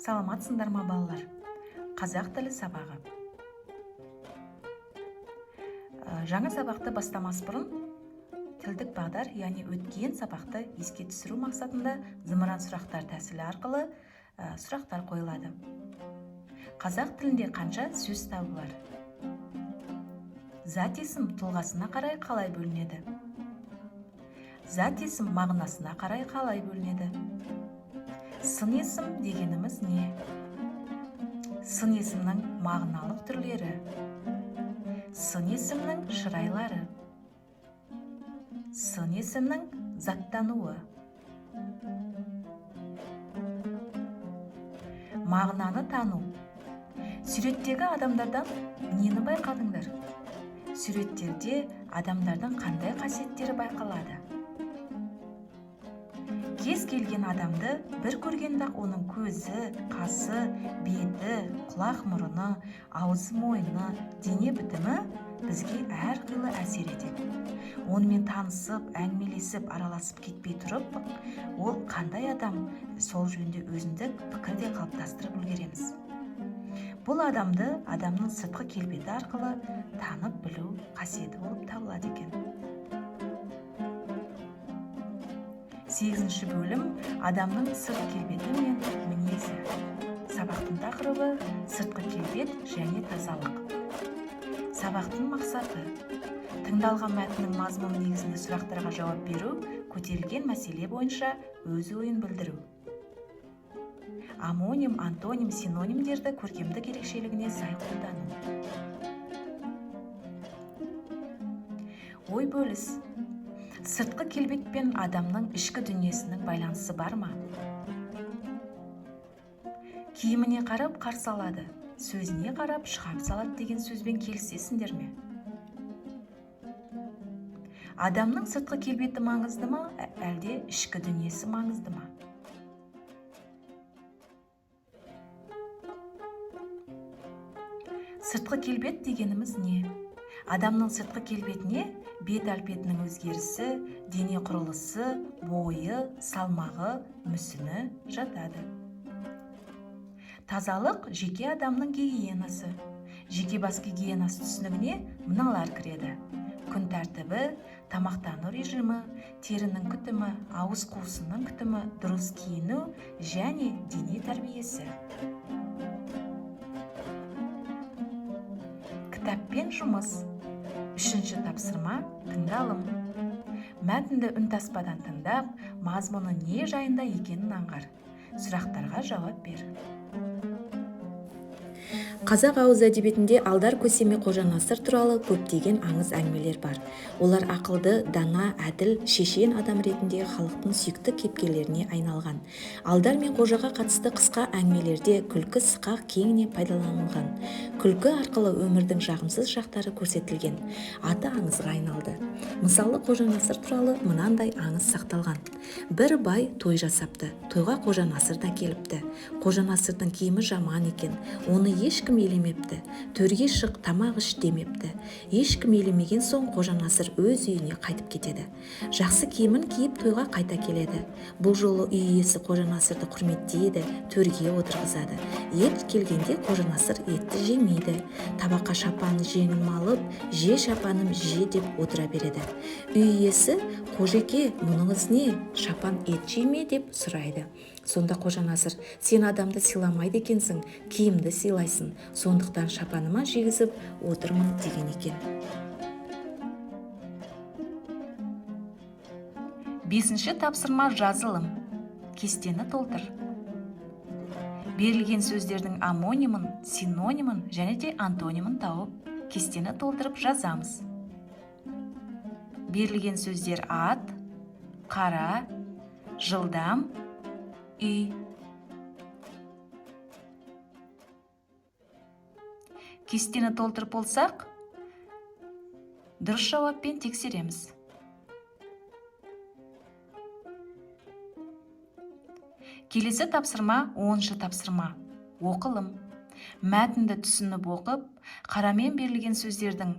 Саламатсыңдар ма, балалар? Қазақ тілі сабағы. Жаңа сабақты бастамас бұрын тілдік бағдар, яғни өткен сабақты еске түсіру мақсатында зымыран сұрақтар тәсілі арқылы сұрақтар қойылады. Қазақ тілінде қанша сөз табы бар? Зат есім тұлғасына қарай қалай бөлінеді? Зат есім мағынасына қарай қалай бөлінеді? Сын есім дегеніміз не? Сын есімнің мағыналық түрлері. Сын есімнің шырайлары. Сын есімнің заттануы. Мағынаны тану. Суреттегі адамдардан нені байқадыңдар? Суреттерде адамдардың қандай қасиеттері байқалады? Кез келген адамды бір көргенде-ақ оның көзі, қасы, беті, құлақ мұрыны, аузы мойны, дене бітімі бізге әрқилы әсер етеді. Онымен танысып, әңгімелесіп, араласып кетпей тұрып, ол қандай адам, сол жөнінде өзіндік пікір де қалыптастырып үлгереміз. Бұл адамды адамның сыртқы келбеті арқылы танып білу қасиеті болып табылады екен. 8 бөлім адамның сырт келбеті мен мінезі. Сабақтың тақырыбы сыртқы келбет және тазалық. Сабақтың мақсаты: тыңдалған мәтіннің мазмұны негізінде сұрақтарға жауап беру, көтерілген мәселе бойынша өз ойын білдіру. Омоним, антоним, синонимдерді көркемдік ерекшелігіне сай қолдану. Ой бөліс. Сыртқы келбет пен адамның ішкі дүниесінің байланысы бар ма? Киіміне қарап қарсы алады, сөзіне қарап шығап салады деген сөзбен келісесіңдер ме? Адамның сыртқы келбеті маңызды ма, әлде ішкі дүниесі маңызды ма? Сыртқы келбет дегеніміз не? Адамның сыртқы келбетіне бет әлпетінің өзгерісі, дене құрылысы, бойы, салмағы, мүсіні жатады. Тазалық жеке адамның гигиенасы. Жеке бас гигиенасы түсінігіне мыналар кіреді: күн тәртібі, тамақтану режимі, терінің күтімі, ауыз қуысының күтімі, дұрыс киіну және дене тәрбиесі. Кітаппен жұмыс. 3 тапсырма тыңдалым. Мәтінді үнтаспадан тыңдап, мазмұны не жайында екенін аңғар. Сұрақтарға жауап бер. Қазақ ауыз әдебиетінде Алдар Көсе мен Қожанасыр туралы көптеген аңыз әңгімелер бар. Олар ақылды, дана, әділ, шешен адам ретінде халықтың сүйікті кейіпкерлеріне айналған. Алдар мен Қожаға қатысты қысқа әңгімелерде күлкі сықақ кеңінен пайдаланылған. Күлкі арқылы өмірдің жағымсыз жақтары көрсетілген. Аты аңызға айналды. Мысалы, Қожанасыр туралы мынандай аңыз сақталған. Бір бай той жасапты. Тойға Қожанасыр да келіпті. Қожанасырдың киімі жаман екен. Оны ешкім елемепті. Төрге шық, тамақ іш демепті. Ешкім елемеген соң Қожанасыр өз үйіне қайтып кетеді. Жақсы киімін киіп тойға қайта келеді. Бұл жолы үй иесі Қожанасырды құрметтейді, төрге отырғызады. Ет келгенде Қожанасыр етті жемейді. Табаққа шапанын жеңін малып, же шапаным же деп отыра береді. Үй иесі: «Қожеке, мұныңыз не? Шапан ет жей ме?» деп сұрайды. Сонда Қожанасыр: «Сен адамды сыйламайды екенсің, киімді сыйлайсың, сондықтан шапаныма жегізіп отырмын» деген екен. 5 тапсырма жазылым. Кестені толтыр. Берілген сөздердің омонимін, синонимін және де антонимін тауып, кестені толтырып жазамыз. Берілген сөздер ат, қара, жылдам, үй. Кестені толтырып болсақ, дұрыс жауаппен тексереміз. Келесі тапсырма 10 тапсырма. Оқылым. Мәтінді түсініп оқып, қарамен берілген сөздердің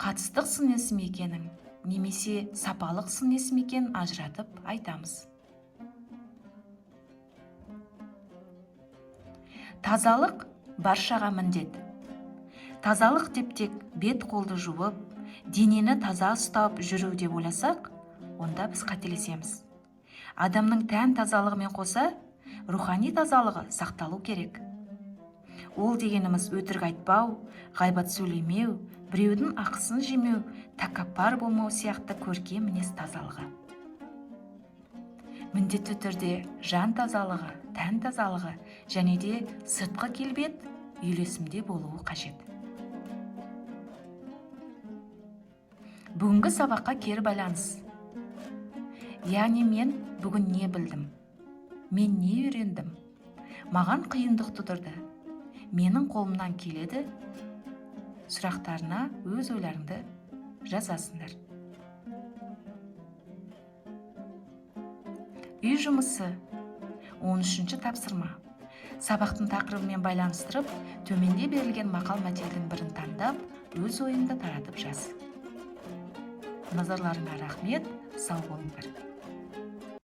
қатыстық сын есім екенін немесе сапалық сын есім екенін ажыратып айтамыз. Тазалық баршаға міндет. Тазалық деп тек бет қолды жуып, денені таза ұстап жүру деп ойласақ, онда біз қателесеміз. Адамның тән тазалығымен қоса, рухани тазалығы сақталу керек. Ол дегеніміз өтірік айтпау, ғайбат сөйлемеу, біреудің ақысын жемеу, тәкаппар болмау сияқты көркем мінез тазалығы. Міндетті түрде жан тазалығы, тән тазалығы және де сыртқы келбет үйлесімде болуы қажет. Бүгінгі сабаққа кері байланыс. Яғни мен бүгін не білдім? Мен не үйрендім? Маған қиындық тудырды. Менің қолымнан келеді. Сұрақтарына өз ойларыңды жазасыңдар. Үй жұмысы. 13-ші тапсырма. Сабақтың тақырыбымен байланыстырып, төменде берілген мақал-мәтелдің бірін таңдап, өз ойыңды таратып жаз. Назарларыңа рахмет, сау болыңдар.